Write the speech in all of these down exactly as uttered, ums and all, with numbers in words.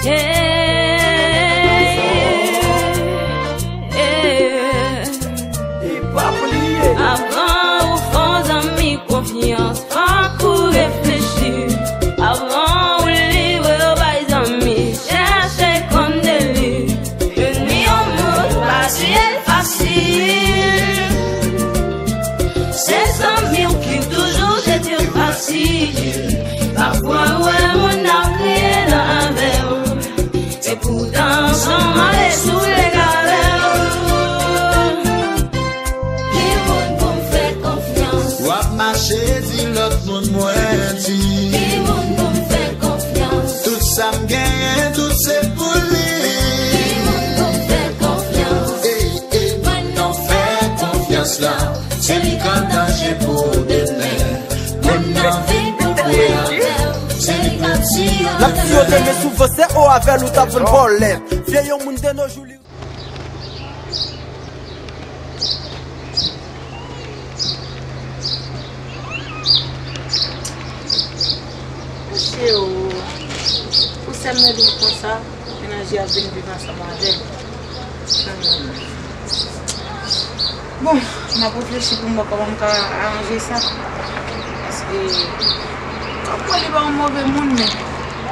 Hey, hey. Avan ou fè yon zanmi konfyans, fòk ou reflechi. Avan ou livre w bay zanmi, chèche konn de li. Vin yon moun pa chèche l fasil. Se zanmi w ki toujou jete w fasil. Pafwa ou wè moun ap kriye nan avè w. Epoutan, san ale sou lekare w. Ki moun pou m fè konfyans? W ap mache di lòt moun mwen di. Ki moun pou m fè konfyans? Tout sa m genyen, tout se pou li. Ki moun pou m fè konfyans? Ey, ey, moun nou fè konfyans la, se li k an danje pou demen. Moun nan vin pou kwe avè w, se li k ap siyote. L ap siyote, men souvan se o avè l ou t ap jwenn vòlè. Vye yon moun de nos jours li. Mesye o, pou sè m nan vin konsa, mennaj li ap vin viv ansanm avè l. Hmm. Bon, m ap reflechi pou m wè kòman m ka aranje sa. Paske, kòm mwen li pa yon move moun, men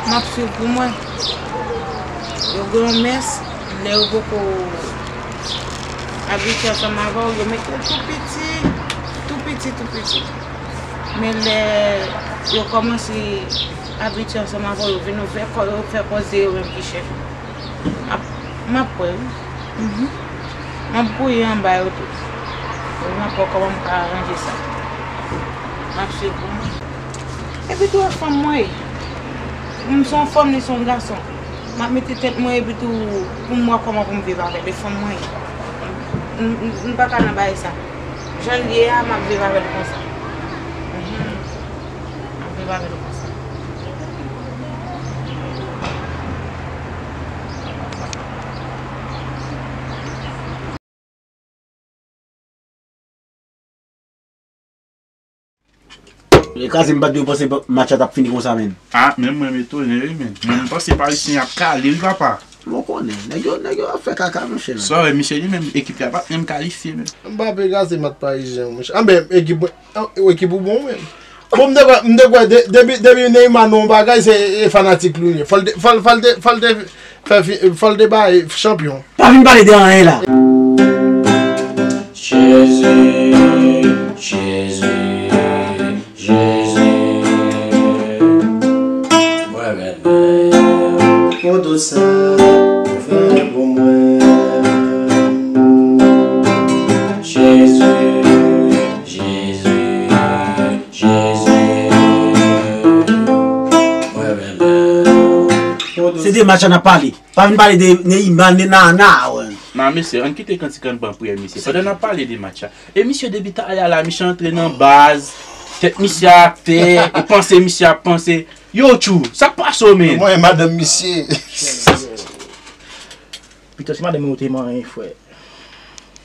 m ap swiv pou mwen. Yo gen yon mès, lè yo poko abitye ansanm avè w, yo mete l tou piti, tou piti, tou piti. Men lè yo kòmanse abitye ansanm avè w, yo vin fè kò, yo fè kòz se yo menm ki chèf. M ap, m ap kwè, wi. Mhm. M ap gouye anba yo tou. M ap wè kòman m ka aranje sa. M ap swiv pou mwen. Epi tou, e fanm mwen ye. M se yon fanm, li se yon gason. M ap mete tèt mwen epi tou, pou m wè kòman pou m viv avè l. E fanm mwen ye. M, m, m pa ka nan bagay sa. Jan l ye a, m ap viv avè l konsa. Mhm. M ap viv avè l konsa. Kraze m pa t dwe panse match la t ap fini konsa, menn. Ah, menm mwen m etone, wi, menn. Mwen, m panse Parisyen ap kale, wi, papa. Bon, konnen, nèg yo, nèg yo ap fè kaka, monchè, menn. Sa w wè, misye li menm, ekip li a pa t menm kalifye, menn. Mbappé kraze match Parisyen, monchè. Anben, ekip, ekip ou bon, menn. Bon, m te kwè, m te kwè, de-, depi, depi Neymar nan yon bagay, se, e, fanatik li ye. Fò l te, fò l, fò l te, fò l te fè fi-, fò l te bay chanpyon. Pa vin pale de anyen la. Jezi, Jezi, Jezi. Mwen renmen w pou tout sa ou fè pou mwen. Jezi, Jezi, Jezi, mwen renmen w. Se de match la n ap pale. Pa vin pale de Neymar, de Nana, wè. Nan, mesye, ann kite kantik, ann ban priyè, mesye. Pandan n ap pale de match la. E misye depi talè a la, misye antre nan baz, tèt misye atè, e panse misye ap panse. Yo, tchou, sa k pase w, menn? Mwen, madanm misye. Pito, si madanm ou te manyen, frè.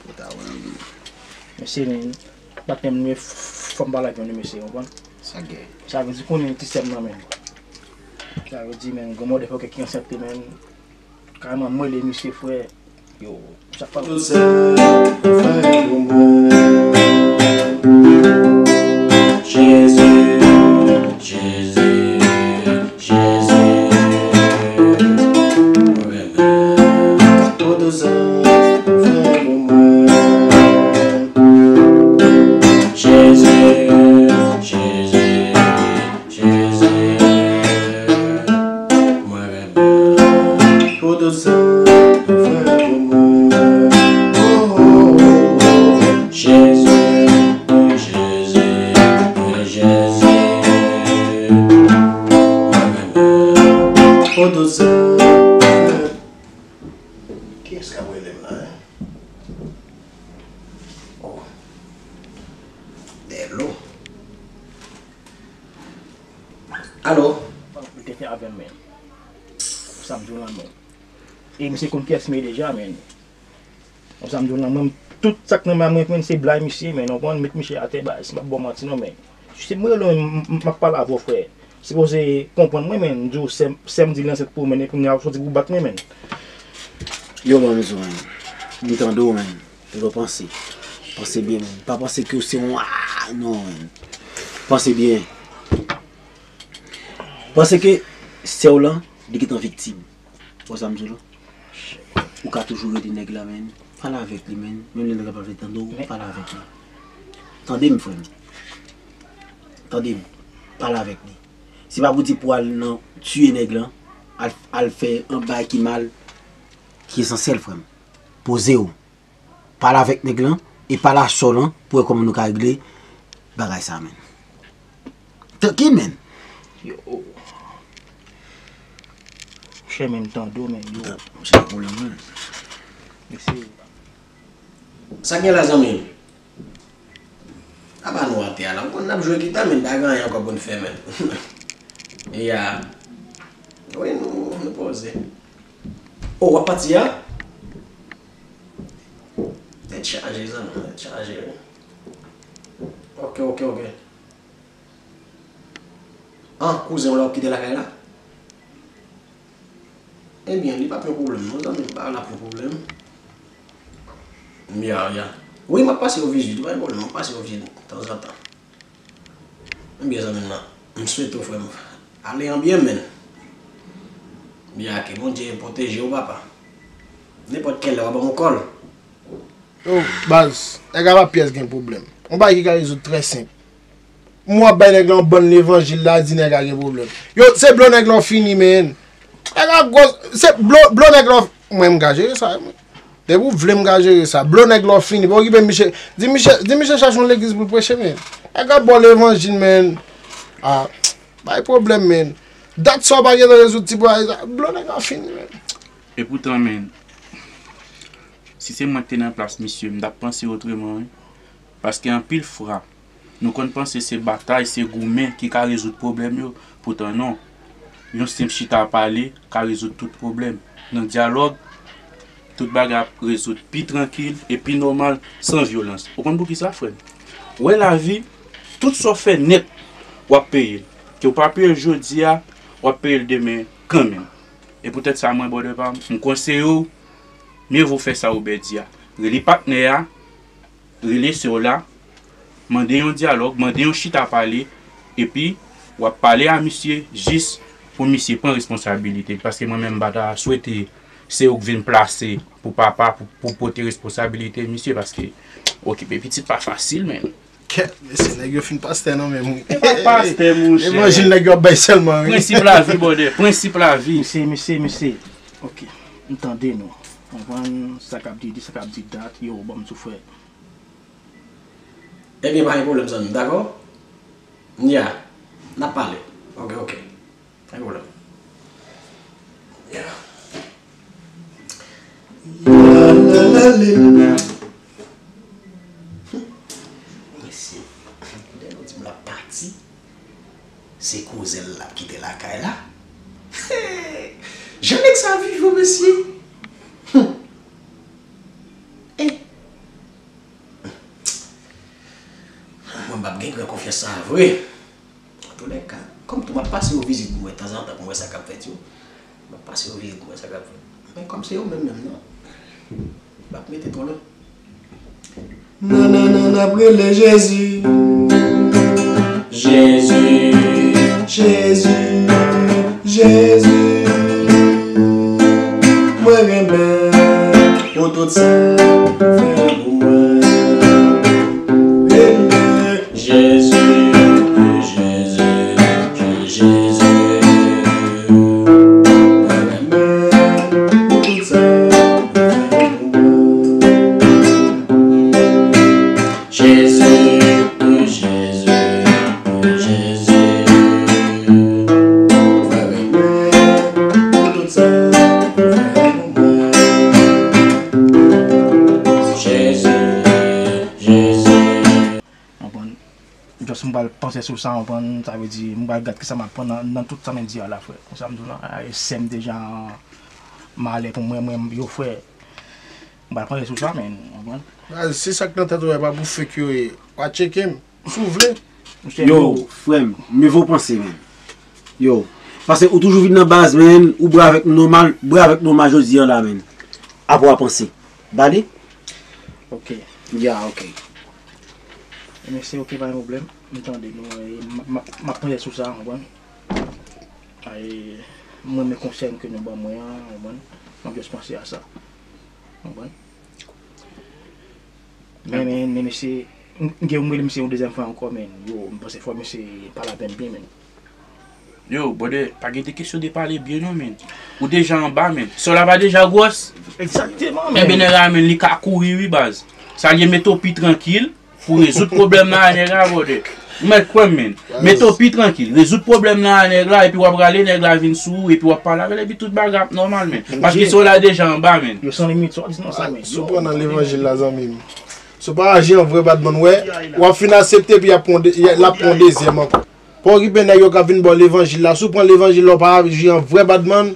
Ou ta wè, wi. Mesye, men, patnè m, men, f-, fò m pale ak yon mesye, konprann? Sa gen. Sa vle di konnen ti sè m nan, men. Sa vle di, men, granmòde fò kèk ki ansent li, men. Kareman, m rele misye, frè. Yo, sa pa. Tout sa ou fè pou mwen. Jezi, Jezi. Jezi, mwen renmen w pou tout sa ou fè pou mwen. Jezi, Jezi, Jezi, mwen renmen w pou tout sa ou fè pou mwen. Oh, oh, oh, oh. Jezi, Jezi, Jezi, mwen renmen w pou tout sa. Kiyès k ap rele m la, en? Oh. Dèlo. Alo? Li te fè avè m, men. Sa m di w la, men. E misye konn kiyès m ye deja, men. Konsa m di w nan mwen, tout sa k nan men mwen, men se blag misye, men, w konprann, met misye atè, baz, m p ap ba w manti non, men. Si m rele w, m, m, m ap pale avè w, frè. Sipoze konprann mwen, men, m di w, sè m, sè m di l ansent pou ou, men, epi kounye a w soti pou w bat mwen, men. Yo, man, m di w, men. M tande w, men. Yo, panse. Panse byen, men. Pa panse ke w se yon, ah, non, men. Panse byen. Panse ke sè w lan, li gentan viktim. Ou wè sa m di w la? Ou ka toujou rele nèg la, men. Pale avèk li, men. Menm lè nèg la pa vle tande w, pale avèk li. Tande m, frè m. Tande m. Pale avèk li. Se pa pou di pou al nan tiye nèg lan, al, al fè yon bagay ki mal, ki esansyèl, frè m. Poze w. Pale avèk nèg lan e pale a sè w lan pou wè kòman nou ka regle bagay sa, men. Trankil, men. Yo. Monchè, men, m tande w, men, yo. Monchè, pwoblèm, men. Mesye. Sa gen la, zanmi m? Apa nou atè a la? Ou konn n ap jwe gita, men n pa gen anyen ankò pou n fè, men. Ya. Wi, nou, nou poze. O, w ap pati a? Tèt chaje, zanmi, tèt chaje, wi. Ok, ok, ok. An, kouzen w la w ap kite lakay la? Ebyen, li p ap yon pwoblèm non, zanmi m, pa l ap yon pwoblèm. Ya, ya. Wi, m ap pase yon vizit, pa gen pwoblèm, m ap pase yon vizit tanzantan. Ebyen, zanmi m nan, m swete w, frè m, ale an byen, men. Ya, ke Bondye pwoteje w, papa. Nenpòt kèlè, w a ban m yon kòl. Yo, baz, nèg la pa pyès gen pwoblèm. Yon bagay ki ka rezoud trè senp. M w ap bay nèg la yon bann levanjil la, di nèg la gen pwoblèm. Yo, se blo nèg la w fini, men. Nèg la gwòs, se blo, blo nèg la w, mwen m ka jere sa, mwen. Depi w vle m ka jere sa. Blo nèg la w fini, pa okipe misye. Di misye, di misye chache yon legliz pou l preche, men. Nèg la ba w levanjil, men. Ah, bay pwoblèm, men. Dat sa w pa gentan rezoud ti bagay sa. Blo nèg la w fini, men. Epoutan, men, si se mwen k te nan plas misye, m t ap panse otreman, wi. Paske anpil fwa, nou konn panse se batay, se goumen ki ka rezoud pwoblèm yo. Poutan non. Yon senp chita pale ka rezoud tout pwoblèm. Nan dyalòg, tout bagay ap rezoud pi trankil e pi nòmal, san vyolans. Ou konn poukisa, frè m? Ou wè lavi, tout sa w fè nèt, w ap peye l. Ke w pa peye l jodi a, w ap peye l demen kanmenm. E poutèt sa, mwen, brother pa m, m konseye w, mye vo fè sa Obè di a. Rele patnè a, rele sè w la, mande yon dyalòg, mande yon chita pale, epi w ap pale a misye jis pou misye pran responsabilite l. Paske mwen menm, m pa ta swete se ou k vin plase pou papa, pou, pou pote responsabilite misye, paske okipe pitit pa fasil, men. Kèt, mesye, nèg yo fin pastè nan menm, wi. E pa pastè, monchè. Levanjil nèg yo ap bay sèlman, wi. Prensip lavi, brother. Prensip lavi. Mesye, mesye, mesye. Ok. M tande nou. Konprann sa k ap di, di sa k ap di dat. Yo, ban m tou, frè. Ebyen, pa gen pwoblèm, zanmi m, dakò? Ya. N ap pale. Ok, ok. Pa gen pwoblèm. Ya. Mesye, lè nou di m l ap pati, se koze l l ap kite lakay la. Jan nèg sa vivan, mesye. Eh. Mwen m p ap gen gran konfyans sa a vre. Antoulèka, kòm tou m ap pase yo vizit pou m wè tanzantan pou m wè sa k ap fèt yo. M ap pase yo vizit pou m wè sa k ap fèt. Men kòm se yo menm menm nan, m p ap mete twò lwen. Nanannan, n ap rele Jezi. Jezi. Jezi. Jezi. Mwen renmen pou tout sa ou fè pou mwen. Rele Jezi, Jezi, Jezi. Mwen renmen pou tout sa ou fè pou mwen. Jezi, Jezi, Jezi. Mwen renmen pou tout sa ou fè pou mwen. Jezi, Jezi. Konprann? Just m pral panse sou sa, konprann? Sa vle di, m pral gad kisa m ap pran nan, nan tout sa m di a la, frè. Konsa m di w la, ay, sè m deja malè pou mwen, mwen, yo, frè. M pral panse sou sa, men, konprann? Baz, se sa k nan tèt ou a, e pa pou fake yo ye. W a tcheke m, si w vle. Yo, frè m, mye vo panse, men. Yo, paske ou toujou vin nan baz, men, ou bwè avèk nou nòmal, bwè avèk nou nòmal jodi a la, men. Apre w a panse. Bale? Ok. Ya, ok. Mesye, ok, pa gen pwoblèm. M tande nou, e, m, m, m ap panse sou sa, w konprann? E, m renmen konsèy ke nou ban mwen an, w konprann? M ap just panse a sa. W konprann? Men, men, men mesye, m, m gen yon rele mesye yon dezyèm fwa ankò, men, yo, m panse fò mesye pa lapèn byen, men. Yo, brother, pa gen de kesyon de pale byen non, men. Ou deja anba, men. Sò la pa deja gwòs? Egzakteman, men. Enben, nèg la, men, li ka kouri, wi, baz. Sa l ye, mete w pi trankil pou rezoud pwoblèm nan a nèg la, brother. Ou mèt kwè m, men. Mete w pi trankil. Rezoud pwoblèm nan a nèg la, epi w ap rale nèg la vin sou ou, epi w ap pale avè l, epi tout bagay ap nòmal, men. Paske sò la deja anba, men. Yo san limit, sa w di nan sa, men. Si w pran nan levanjil la, zanmi m. Si w pa aji an vrè badman, wè, w ap fin aksepte, epi y ap pran de, y a, l ap pran dezyèm ankò. Pa okipe nèg yo k ap vin ba w levanjil la. Si w pran levanjil la, w pa aji an vrè badman,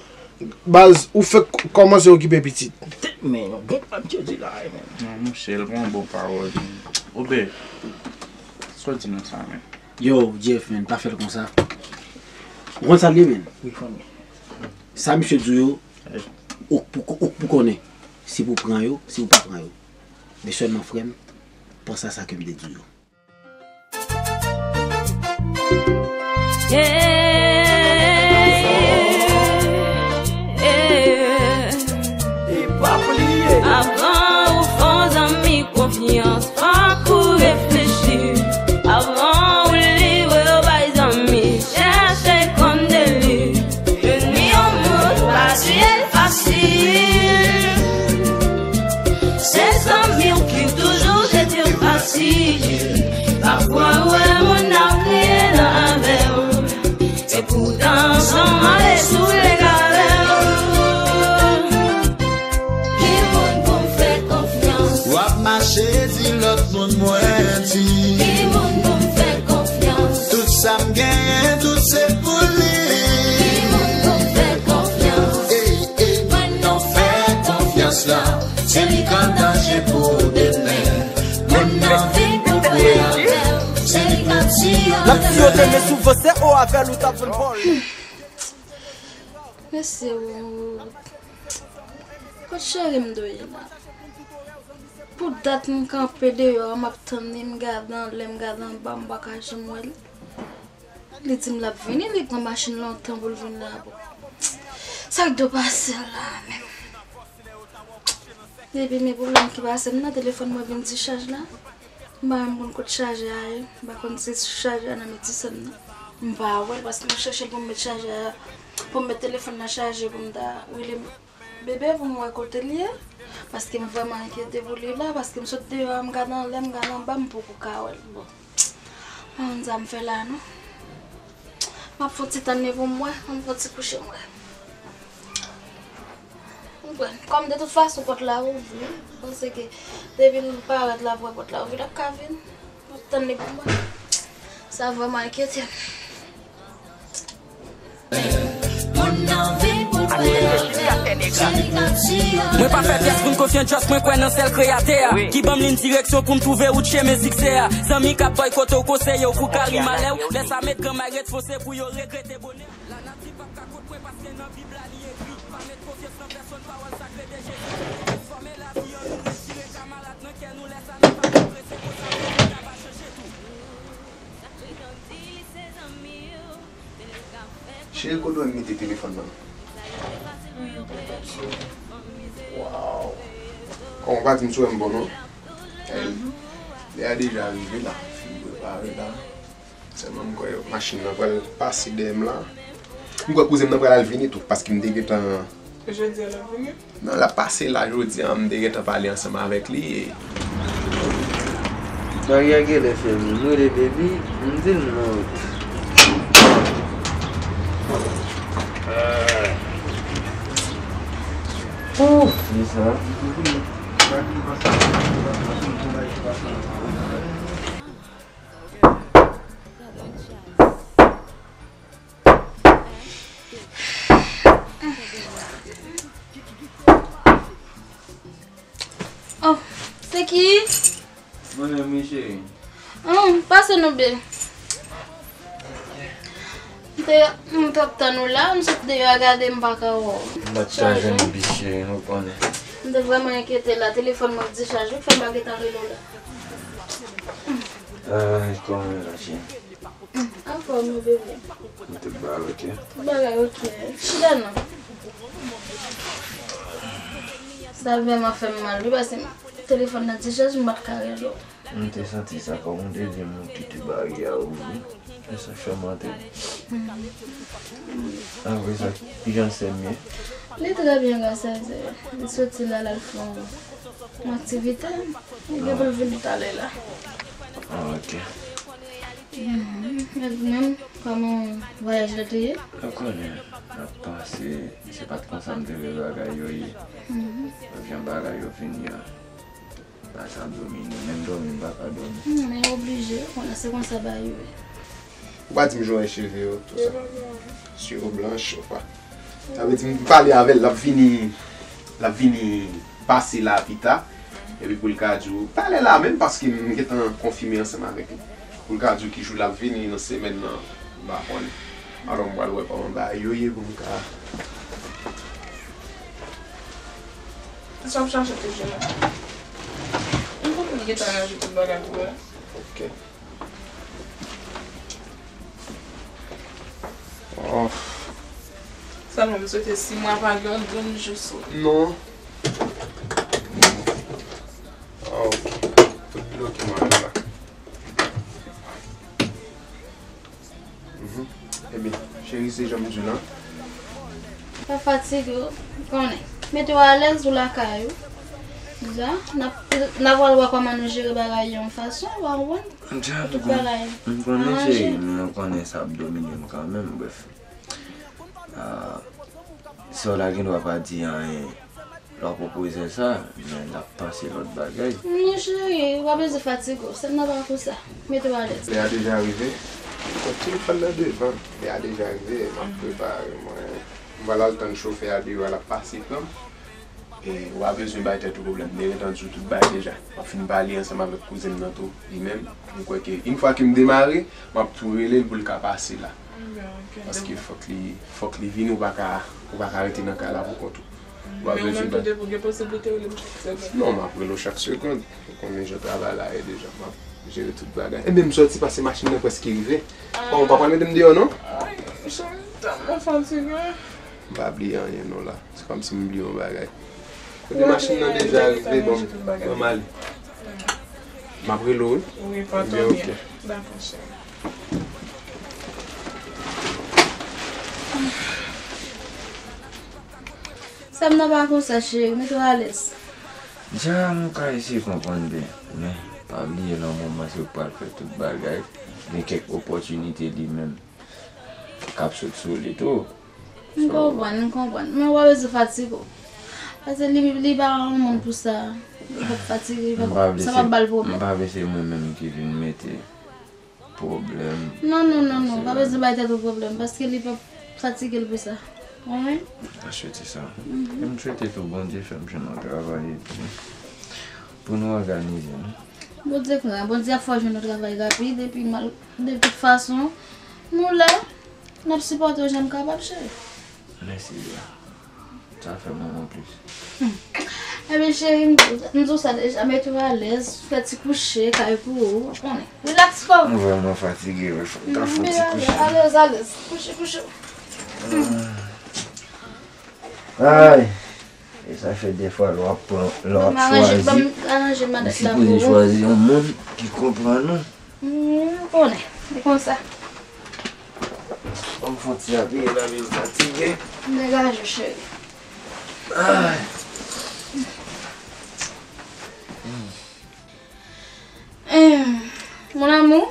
baz, ou fèk k-, kòmanse okipe pitit. Men, yon bon pawòl misye di la, wi, men. Non, monchè, l pran bon pawòl. Obe, sa w di nan sa, men? Yo, Jeff, men, pa fè l konsa. Ou konn sa l ye, men? Wi, fanmi. Sa misye di w yo, ou k pou, ou k pou konnen. Si pou pran yo, si pou pa pran yo. Men sèlman, frè m, panse a sa ke m te di w yo. Avan ou fè yon zanmi konfyans, fòk ou reflechi. Avan ou livre w bay zanmi, chèche konn de li. Ennmi yon moun pa tiye l fasil. Se zanmi w ki toujou jete w fasil. Pafwa ou wè moun ap kriye nan avè w. Epoutan san mande sou l egare w. Ki moun pou m fè konfyans? W ap mache di lòt moun mwen di. Ki moun pou m fè konfyans? Tout sa m genyen, tout se pou li. Ki moun pou m fè konfyans? Ey, ey, mwen non fè konfyans la. Se li k an danje pou demen. Moun nan vin pou pran avè w. Se li k ap tiye w. L ap siyote, men souvan se o avè l ou t ap jwenn pa w. Mesye wout. Kot cheri m dwe ye la? Pou dat m kanpe deyò a, m ap tann li, m gade anlè, m gade anba, m pa ka janm wè li. Li di m l ap vini, li pran machin lontan pou l vin la. Bon. Sa k dwe pase la menm? Epi men pwoblèm ki pase m nan, telefòn mwen vin dichaj la. M pa menm konn kot chaje a ye. M pa konn si chaje a nan medisèn nan. M pa wè l paske m chèche l pou m met chaje a, pou m met telefòn nan chaje pou m ta rele bebe pou m wè kote l ye. Paske m vrèman enkyete pou li la, paske m sot deyò a, m gade anlè, m gade anba, m poko ka wè l. Bon. M pa konn sa m fè la non. M ap fè yon ti tann li pou m wè, m fè yon ti kouche m wè. Ou konprann? Kòm de tout fason pòt la ouvri, m panse ke depi l parèt la pou wè pòt la ouvri, l ap ka vin. M ap tann li pou m wè. Sa vrèman enkyete m. Mwen pa fè pyès moun konfyans, just mwen kwè nan sèl Kreyatè a ki ban m liy direksyon pou m twouve wout chemen siksè a. Zanmi k ap bay kote w konseye w pou kari malè w, lè sa met granmay ret fonse pou yo regrete bonè. Lanati p ap ka kont mwen paske nan Bib la li ekri, pa met konfyans nan pèsonn, pawòl sakre de Jezi ki transfòme lavi an nou, retire kamarad nan kè nou, lè sa n ap avanse konsa, Bondye ka pa chanje tou. Cheri, kote w mete telefòn nan? Waw. Kòman w pa di m si w wè m bon non? Lè a deja rive la. Fin prepare la. Sèlman m kwè machin nan pral pase dèyè m la. M kwè kouzen m nan pral al vini tou, paske m te gentan Jodi a l ap vini? Non, l ap pase la jodi a, m te gentan pale ansanm avèk li. E... Maria genlè fè m rele baby, m di l non. Ouf, se sa. Oh, se ki? Mwen menm wi cheri. Oh, pase non bebe. M M t ap tann ou la, m sot deyò a gade m pa ka wè w. M pa t ka jwenn ou, cheri, nou konnen. M te vrèman enkyete la, telefòn mwen dechaje, wi, k fè m pa gentan rele w la. Ay, kòman w ye la, cheri? Anfòm, wi, bebe. Tout bagay oke? Tout bagay oke. Chita non. Sa vrèman fè m mal, wi, paske telefòn nan dechaje, m pa t ka rele w. M te santi sa, kòm ou te di m ou kite bagay a ouvri. E sa fè m antre. Apre sa, kijan sè m ye? Li trè byen, gras a Dye. Li soti la, l al fè yon, yon aktivite. Li gen pou l vin talè la. Ah, ok. Mhm. E ou menm, kòman vwayaj la te ye? Ou konnen, n ap panse, se pa t konsa m te vle bagay yo ye. Mhm. Jan bagay yo vin ye a. Bagay sa ap domine, menm dòmi m pa ka dòmi. Hmm, men oblije, konnen se konsa bagay yo ye. Ou pa di m jan w wè cheve yo, tou sa. Cheve blanch, ou pa. Sa vle di m pale avè l, l ap vini, l ap vini pase la pita. Epi pou l ka di w, talè la menm, paske m gentan konfime ansanm avèk li. Pou l ka di w ki jou l ap vini nan semèn nan, m pa konnen. Alò, m pral wè kòman bagay yo ye pou m ka. Sa w ap chache toujou la? M konn li gentan ranje tout bagay pou ou la. Ok. Oh. Sèlman, m swete si mwa pa gen yon bon jou sou. Non. Ah, ok. Tout bloke mwen la. Mhm. Ebyen, cheri, se jan m di w lan. Pa fatige w, konnen. Mete w alèz ou lakay ou. Deja, n ap, n ap pral wè kòman nou jere bagay yo yon fason, w a konprann? Deja, tout bagay. M konnen, cheri, men ou konnen sa ap domine m kanmenm, brèf. Ah, sè w la gen dwa pa di anyen. Lè w pwopoze sa, men l ap panse lòt bagay. Non, cheri, ou pa bezwen fatige w. Sè m nan pa konsa. Mete w alèz. Lè a deja rive. Kòm telefòn nan devan, lè a deja rive, m ap prepare mwen. M pral al tann chofè a deyò a, l ap pase pran m. E ou pa bezwen bay tèt ou pwoblèm. M te gentan di w tout bagay deja. M ap fin pale ansanm avèk kouzen m nan tou, li menm. M kwè ke yon fwa ke m demare, m ap tou rele l pou l ka pase la. Paske fòk li, fòk li vini, ou pa ka, ou pa ka rete nan kay la pou kont ou. Ou pa bezwen bay. Men ou menm tou depi w gen posiblite rele m chak semèn. Non, m ap rele w chak segonn. Ou konnen jan travay la ye deja. M ap jere tout bagay. Ebyen, m sòti paske machin nan prèske rive. Bon, ou pa pral mete m deyò, non? Ay, cheri, m tèlman fatige. M pa bliye anyen non la. Se kòmsi m bliye yon bagay. Kote machin nan deja rive, bon, ban m ale. M ap rele w, wi. Wi, pran tan byen. Dakò, cheri. Sè m nan pa konsa, cheri, mete w alèz. Dja, m ka eseye konprann byen, men pa bliye nan moman se ou k pral fè tout bagay, gen kèk opòtinite li menm k ap sot sou li tou. M konprann, m konprann. Men w pa bezwen fatige w. Paske li, li pa yon moun pou sa. Li p ap fatige, li p ap, sa p ap ba l pwoblèm. M pa vle se mwen menm ki vin mete pwoblèm. Non, non, non, non. Pa bezwen bay tèt ou pwoblèm, paske li p ap fatige l pou sa. Ou konprann? M pa swete sa. E m swete tou Bondye fè m jwenn yon travay epi pou nou òganize nou. Bondye k la, Bondye ap fè w jwenn yon travay rapid, epi mal, de tout fason, nou la, n ap sipòte w jan n kapab, cheri. Mèsi byen. Sa fè m anplis. Ebyen, cheri, m di w sa deja, mete w alèz, fè ti kouche, kay pou ou, ou konnen. Rilaks kò w. M vrèman fatige, wi, fò m ta fè ti kouche. Alèz, alèz. Kouche, kouche. Ay, e sa fè defwa lè w ap pran, lè w ap chwazi, ou sipoze chwazi yon moun ki konprann ou. M konnen, e konsa. Ban m fon ti apiye la, men m fatige. Degaje w, cheri. Ay. Em, mon amour.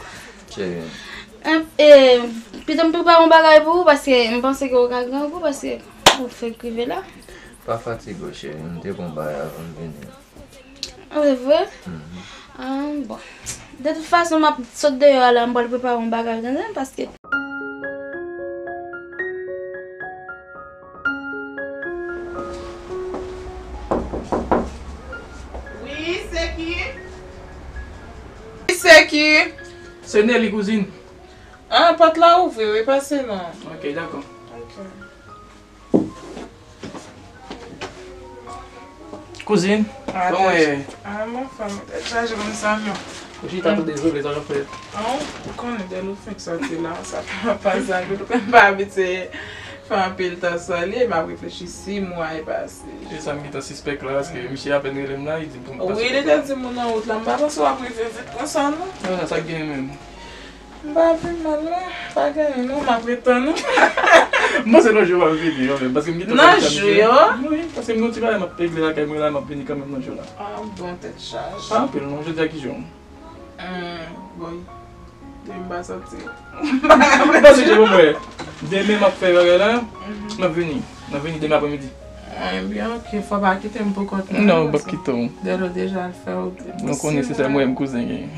Cheri. Em, e, pito m prepare yon bagay pou ou, paske m panse ke ou ka grangou, paske ou fèk rive la. Pa fatige w, cheri. M te pran bagay avan m vini. Ah, se vre? Mhm. Ah, bon. De tout fason, m ap sot deyò a la, m pral prepare yon bagay, tande, paske. Wi, se ki? Wi, se ki? Se Nelly, kouzin. Ah, pòt la ouvri, wi, pase non. Ok, dakò. Ok. Kouzin, kòman w ye? Ah, m anfòm, tèt chaje konsa, non. Ou chita tou dezole, sa w ap fè? Ah, ou konnen, dèlè ou fenk sòti la, sa pa, pa sa, m pa abitye fè anpil tan san li, m ap reflechi si mwa e pase. Se sa m gentan sispèk la, paske misye apèn rele m la, li di m pou m pase. Wi, li te di m ou nan wout la, m pa panse w ap rive vit konsa, non. Non, sa k genyen menm? M pa vin mal, non. Pa gen anyen, non. M ap ret tann ou. M panse nan jou w ap vini, kanmenm, paske m gentan... Nan jou yo? Wi, paske m gen yon ti bagay m ap regle lakay mwen la, m ap vini kanmenm nan jou la. Ah, bon, tèt chaje. Pa anpil, non. Jodi a ki jou? Hmm, bon. Demen m pa sòti. Paske, bon, mwen, demen m ap fè bagay la, m ap vini. M ap vini demen apremidi. Ebyen, ok, fò w pa kite m poukont mwen. Non, m p ap kite w. Dèlè w deja al fè w. Ou konnen se sèl mwen m kouzen genyen.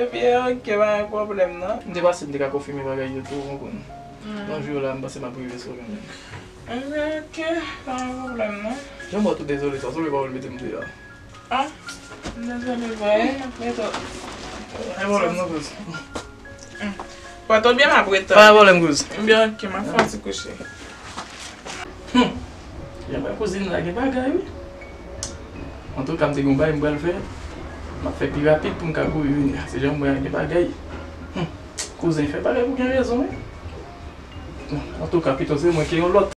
Ebyen, ok, pa gen pwoblèm, non. M te pase, m te ka konfime bagay yo tou, ou konprann. Nan jou la, m panse m ap rive sou kanmenm. Ebyen, ok, pa gen pwoblèm, non. Jan m wè w tou dezole sa, sa w pa vle mete m deyò? Ah, m dezole vre, m ap mete w. Pa gen pwoblèm, non, kouz. Pòte w byen, m ap ret. Pa gen pwoblèm, kouz. Ebyen, ok, m ap fè yon ti kouche. Hmm. Jan m wè kouzin la gen bagay, wi. Antouka, m te gen yon bagay m pral fè. M ap fè pi rapid pou m ka kouri vini. Se jan m wè a gen bagay. Hmm. Kouzen, fè bagay pou gen rezon, wi. Antouka, pito se mwen ke yon lòt.